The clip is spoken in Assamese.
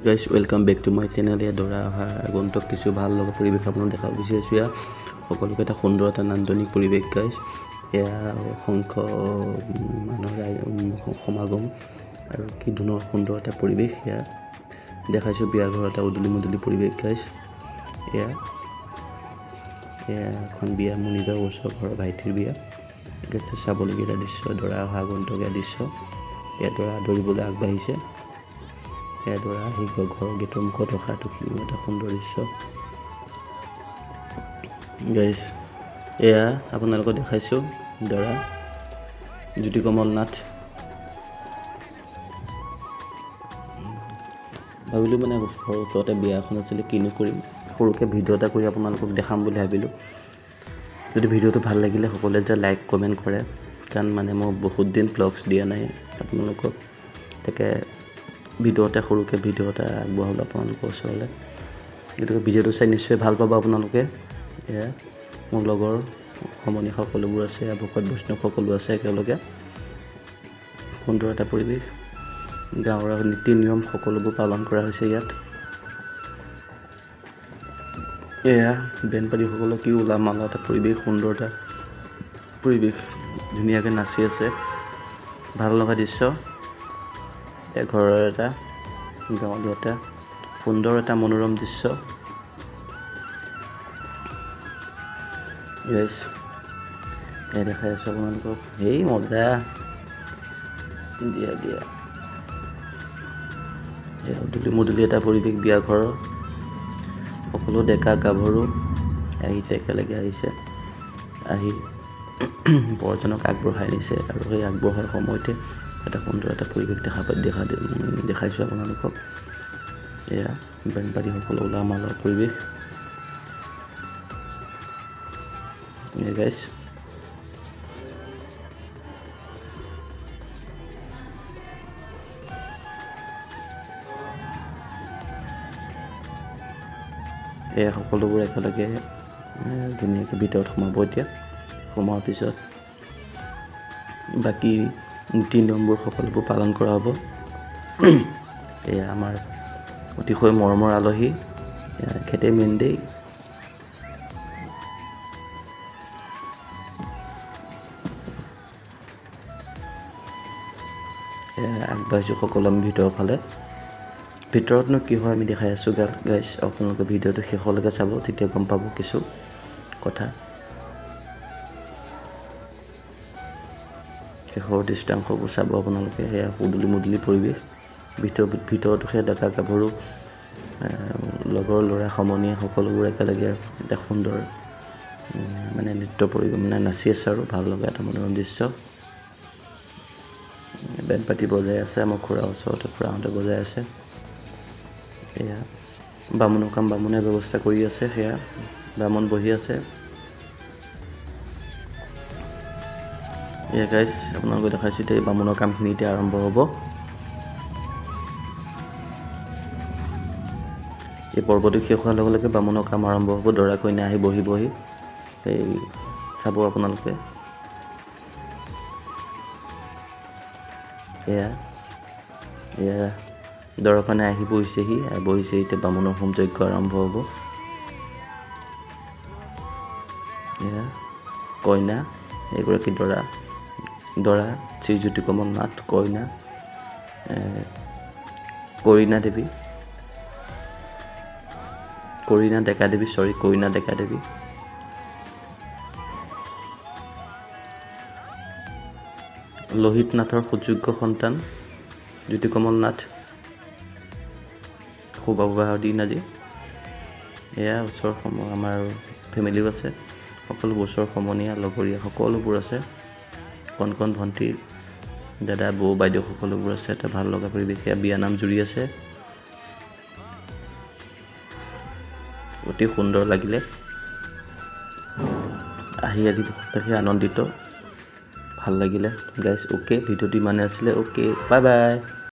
Guys, welcome back to my channel. ইয়াত দৰা অহা আগন্তুক কিছু ভাল লগা পৰিৱেশ আপোনাক দেখাব বিচাৰিছোঁ। ইয়াত সকলোকে এটা সুন্দৰ এটা নান্দনিক পৰিৱেশ গাইজ। এয়া অসংখ্য মানুহৰ সমাগম আৰু কি ধুনীয়া সুন্দৰ এটা পৰিৱেশ এয়া দেখাইছোঁ। বিয়া ঘৰৰ এটা উদুলি মুদুলি পৰিৱেশ গাইজ। এয়া এখন বিয়া, মোৰ নিজৰ ওচৰ ঘৰৰ ভাইটিৰ বিয়া। চাবলগীয়া এটা দৃশ্য, দৰা অহা আগন্তুক এয়া দৃশ্য। এয়া দৰা আদৰিবলৈ আগবাঢ়িছে। এয়া দৰা আহি ঘৰৰ গেটৰ মুখত ৰখাটো এটা সুন্দৰ দৃশ্য গাইজ। এয়া আপোনালোকক দেখাইছোঁ দৰা জ্যোতিকমল নাথ। ভাবিলোঁ মানে ঘৰৰ ওচৰতে বিয়া এখন আছিলে, কিনো কৰিম, সৰুকৈ ভিডিঅ' এটা কৰি আপোনালোকক দেখাম বুলি ভাবিলোঁ। যদি ভিডিঅ'টো ভাল লাগিলে সকলোৱে যে লাইক, কমেণ্ট কৰে, কাৰণ মানে মই বহুত দিন ভ্লগছ দিয়া নাই আপোনালোকক। তাকে ভিডিঅ' এটা, সৰুকৈ ভিডিঅ' এটা আগবঢ়ালোঁ আপোনালোকৰ ওচৰলৈ। গতিকে ভিডিঅ'টো চাই নিশ্চয় ভাল পাব আপোনালোকে। এয়া মোৰ লগৰ সমনীয়া সকলোবোৰ আছে, ভকত বৈষ্ণৱ সকলো আছে একেলগে। সুন্দৰ এটা পৰিৱেশ, গাঁৱৰ নীতি নিয়ম সকলোবোৰ পালন কৰা হৈছে ইয়াত। এয়া বেনপাৰীসকলৰ কি উলাহ মালহ এটা পৰিৱেশ, সুন্দৰ এটা পৰিৱেশ, ধুনীয়াকৈ নাচি আছে, ভাল লগা দৃশ্য। এয়া ঘৰৰ এটা গাঁৱলীয়া এটা সুন্দৰ এটা মনোৰম দৃশ্য। য়েছ, এয়া দেখাই আছোঁ আপোনালোকক। এই মজা, দিয়া দিয়া। এয়া উদুলি মুদুলি এটা পৰিৱেশ বিয়া ঘৰৰ। সকলো ডেকা গাভৰু আহিছে, একেলগে আহিছে, আহি বৰজনক আগবঢ়াই নিছে আৰু সেই আগবঢ়োৱাৰ সময়তে এটা সুন্দৰ এটা পৰিৱেশ দেখা দেখাইছোঁ আপোনালোকক। এয়া বেনপাৰীসকল উলাহ মালহৰ পৰিৱেশ। গাইছ, এয়া সকলোবোৰ একেলগে ধুনীয়াকৈ ভিতৰত সোমাব। এতিয়া সোমোৱাৰ পিছত বাকী নীতি নিয়মবোৰ সকলোবোৰ পালন কৰা হ'ব। এয়া আমাৰ অতিশয় মৰমৰ আলহী, এখেতে মেইন দেই। আগবাঢ়িছোঁ সকলো আমি ভিতৰৰ ফালে। ভিতৰতনো কি হয় আমি দেখাই আছোঁ গাইছ। আপোনালোকে ভিডিঅ'টো শেষলৈকে চাব, তেতিয়া গম পাব কিছু কথা। শেষৰ দৃষ্টাংশবোৰ চাব আপোনালোকে। সেয়া উদুলি মুদুলি পৰিৱেশ। ভিতৰতো সেই ডেকা গাভৰু, লগৰ ল'ৰা, সমনীয়া সকলোবোৰ একেলগে এটা সুন্দৰ মানে নৃত্য মানে নাচি আছে আৰু ভাল লগা এটা মনোৰম দৃশ্য। বেণ্ড পাতি বজাই আছে, আমাৰ খুৰাৰ ওচৰতে খুৰাহঁতে বজাই আছে। এয়া বামুণৰ কাম বামুণে ব্যৱস্থা কৰি আছে, সেয়া বামুণ বহি আছে। এয়া গাইজ, আপোনালোকক দেখাইছোঁ। এতিয়া বামুণৰ কামখিনি এতিয়া আৰম্ভ হ'ব। এই পৰ্বটো শেষ হোৱাৰ লগে লগে বামুণৰ কাম আৰম্ভ হ'ব। দৰা কইনা আহি বহি বহি এই চাব আপোনালোকে। এয়া দৰা কইনা আহি বহিছেহি, বহিছে। এতিয়া বামুণৰ হোম যজ্ঞ আৰম্ভ হ'ব। এয়া কইনা এগৰাকী, দৰা শ্ৰীজ্যোতিকমল নাথ, কইনা কৰিণা দেৱী, কৰিণা ডেকা দেৱী, চৰি, কৰিণা ডেকা দেৱী। লোহিত নাথৰ সুযোগ্য সন্তান জ্যোতিকমল নাথ। শুভ বিবাহৰ দিন আজি। এয়া ওচৰ সম আমাৰ ফেমিলিও আছে, সকলো ওচৰ সমনীয়া লগৰীয়া সকলোবোৰ আছে, কণ কণ ভণ্টি, দাদা, বৌ, বাইদেউ সকলোবোৰ আছে। এটা ভাল লগা পৰিৱেশ। এয়া বিয়া নাম জুৰি আছে, অতি সুন্দৰ লাগিলে। আহি আজি সঁচাকৈ আনন্দিত, ভাল লাগিলে গাইজ। অ'কে, ভিডিঅ'টো ইমানে আছিলে। Okay, bye bye.